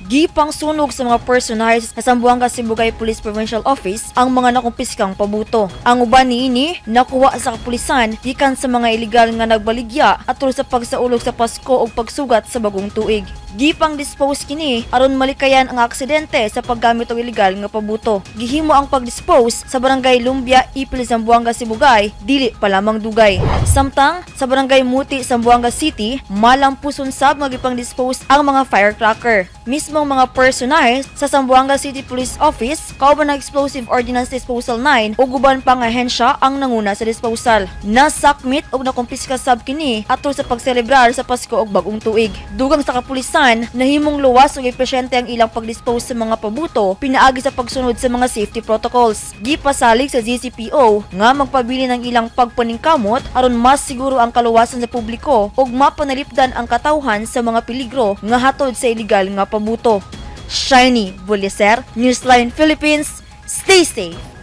Gipang sunog sa mga personahe sa Zamboanga Sibugay Police Provincial Office ang mga nakumpiskang pabuto. Ang uban niini nakuha sa kapulisan gikan sa mga iligal nga nagbaligya atol sa pagsaulog sa Pasko ug pagsugat sa Bagong Tuig. Gipang dispose kini aron malikayan ang aksidente sa paggamit og iligal nga pabuto. Gihimo ang pagdispose sa Barangay Lumbia, Ipil, Zamboanga Sibugay, dili pa lamang dugay. Samtang sa Barangay Muti, Zamboanga City, malampuson sab nga gipang dispose ang mga firecracker. Mismong mga personahe sa Zamboanga City Police Office kauban ng Explosive Ordnance Disposal 9 ug uban pang ahensya ang nanguna sa disposal. Nasakmit og nakumpiska sab kini atol sa pagselebrar sa Pasko ug Bagong Tuig. Dugang sa kapulisan, nahimong luwas ug epesyente ang ilang pagdispose sa mga pabuto pinaagi sa pagsunod sa mga safety protocols. Gipasalig sa ZCPO nga magpabilin ang ilang pagpaningkamot aron mas siguro ang kaluwasan sa publiko ug mapanalipdan ang katawhan sa mga peligro nga hatod sa iligal nga pabuto. Shiny Buliser, Newsline Philippines, stay safe!